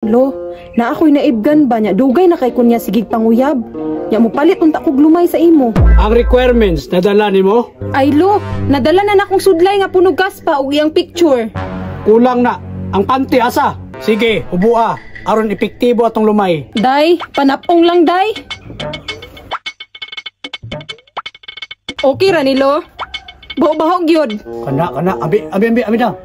Lo, na ako'y naibgan ba niya? Dugay na kay kunya sigig panguyab. Nya mo palit unta kog lumay sa imo. Ang requirements nadala nimo? Ay lo, nadala na nakong sudlay nga puno gas pa og iyang picture. Kulang na. Ang panty asa? Sige, hubua. Aron epektibo atong lumay. Day, panapong lang day. Okay ra ni lo. Baho-baho gyud. Kana kana abi abi abi abi na.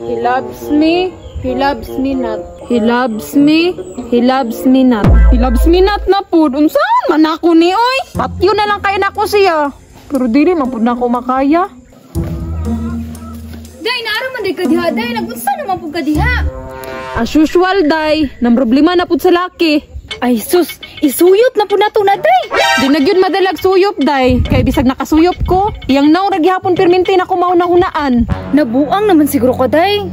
He loves me, he loves me not. He loves me, he loves me not. He loves me not na pud. Unsaon man ako ni oy? Patyo na lang kay nako siya. Pero dili man pud nako makaya. Day, naara man day ka diha, day. Nagunsa naman pud ka diha. As usual, day. Nang problema na pud sa laki. Ay sus, isuyot na pud nato na, day. Di na gyud madalag suyop, day. Kay bisag nakasuyop ko, iyang naong ra gihapon permente na ko mauna-hunaan. Nabuang naman siguro ko, day.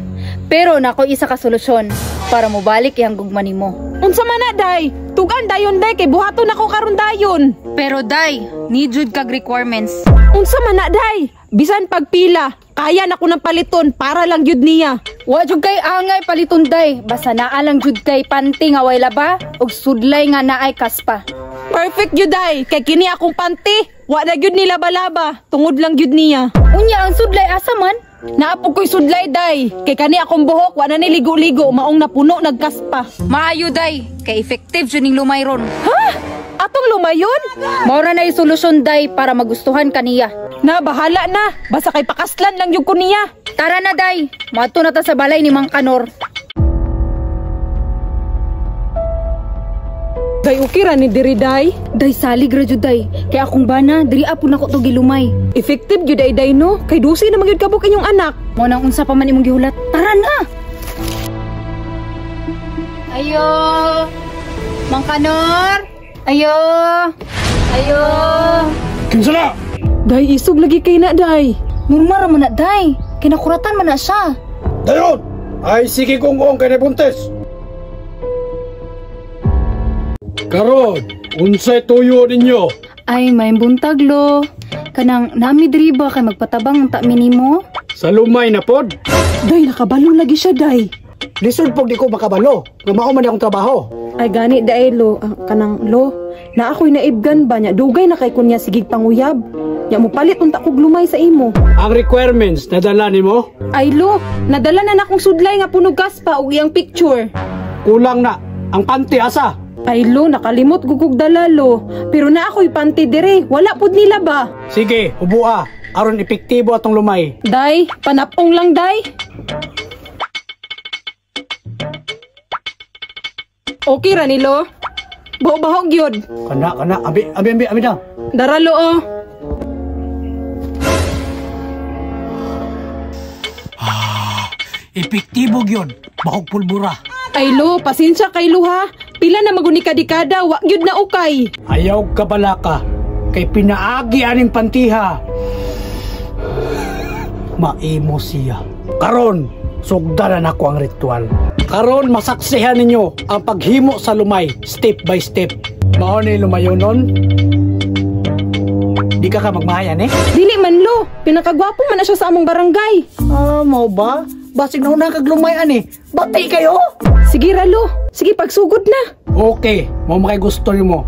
Pero nako isa ka solusyon para mobalik iyang gugma nimo. Unsa man na, day? Tugan dayon, day, kay buhaton nako karon dayon. Pero day, need jud kag requirements. Unsa man na, day? Bisan pagpila, kaya na ko ng paliton para lang gyud niya. Wa jud kay angay paliton, day. Basta naa lang jud kay panty nga way laba ug sudlay nga naay kaspa. Perfect gyud, day. Kay kini akong panty, wa na gyud nila balaba, tungod lang gyud niya. Unya ang sudlay asa man? Naapog ko'y sudlay, day. Kay kani akong buhok, wa na ni ligo-ligo, maong napuno nagkaspa. Maayo, day, kay effective jud ning lumay ron. Ha? Atong lumayon? Mao ra nay solusyon, day, para magustuhan kaniya. Na, bahala na. Basta kay pakaslan lang gyud ko niya. Tara na, day. Moadto na ta sa balay ni Mang Kanor. Day, okay ra ni diri, day. Day, salig ra jud, day. Kay akong bana, diri apon nako to gilumay. Effective gyud ay, day, no? Kay dusi na man gyud kabuk inyong anak. Mao nang unsa pa man imong gihulat. Tara na. Ayo. Mang Kanor. Ayo. Ayo. Kinsa na? Day, isog lagi kay na, day. Normal ra man na, day. Kinakuratan man na siya. Dayon. Ay sige kung ong kay buntis. Karon, unsay tuyo ninyo? Ay, may buntag lo. Kanang nami diri ba kay magpatabang ang ta minimo? Sa lumay na pod. Day, nakabalo lagi siya, day. Lisod pog di ko makabalo. Nga mao man akong trabaho. Ay gani day lo, kanang lo. Na ako'y naibgan ba niya? Dugay na kay kunya sigig panguyab. Nya mo palit unta kog lumay sa imo. Ang requirements nadala nimo? Ay lo, nadala na nakong sudlay nga puno gas pa og iyang picture. Kulang na. Ang panty asa? Ay lo, nakalimot gugug dala lo. Pero na ako'y panty dire, wala pud nila ba? Sige, hubua. Aron epektibo atong lumay. Day, panapong lang day. Okay ra ni lo. Baho-baho gyud. Kana kana abi abi abi abi na. Dara lo oh. Epektibo gyud. Bahog pulbura. Ay lo, pasensya kay lo ha. Pila na maguni ka dekada, wa gyud na ukay. Ayaw ka balaka. Kay pinaagi aning pantiha. Maimo siya. Karon, sugdaran ako ang ritual. Karon masaksihan ninyo ang paghimo sa lumay step by step. Mao ni lumayo nun? Di ka ka magmahayan eh? Dili man lo, pinakagwapo man na siya sa among barangay. Ah, mao ba? Basig na una kag lumay ani. Bati kayo? Sige ra lo, sige pagsugod na. Okay, mao makay gusto nimo.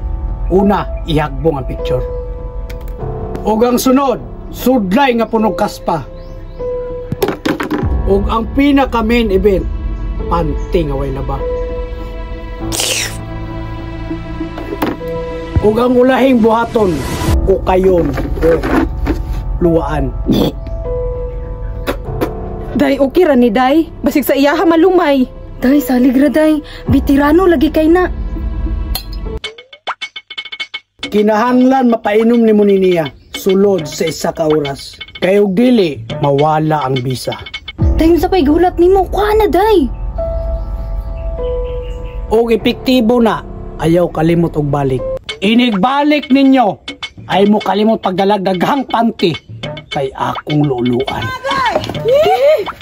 Una, ihagbong ang picture. Ug ang sunod, sudlay nga punog kaspa. Ug ang pinaka main event, panty nga way laba. Ug ang ulahing buhaton, ukayon o luwaan. Day, okay ra ni day. Basig sa iyaha malumay. Day, salig ra day. Veterano lagi kay na. Kinahanglan mapainom nimo ni niya sulod sa isa ka oras. Kay og dili, mawala ang bisa. Day, unsa pay gihulat nimo? Kuha na, day. Og epektibo na, ayaw kalimot og balik. Inigbalik ninyo, ay mo kalimot pagdalag daghang panty kay akong luluan.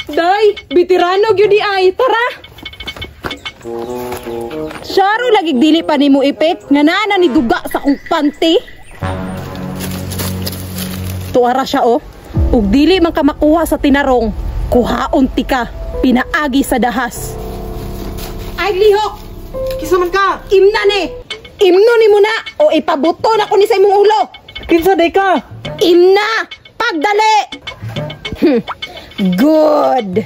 Day, veterano gyud di ay. Tara. Syaro lagi dili pa nimo ipek nga naa na ni duga sa akong panty. Tuara siya oh. Ug dili man ka makuha sa tinarong. Kuhaon tika, pinaagi sa dahas. Ay, lihok! Kinsa man ka? Imna ni! Imno ni mo na o ipabuto na ko ni sa imong ulo! Kinsa day ka? Imna! Pagdali! Good!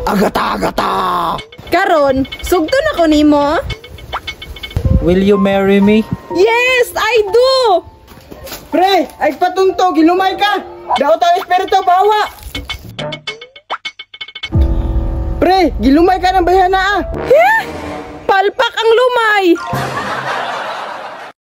Agata, agata! Karon, sugto na ko nimo. Will you marry me? Yes, I do! Pre, ay patunto, gilumay ka. Daot ang espiritu, bawa. Pre, gilumay ka ng bayhana ah. Eh? Palpak ang lumay!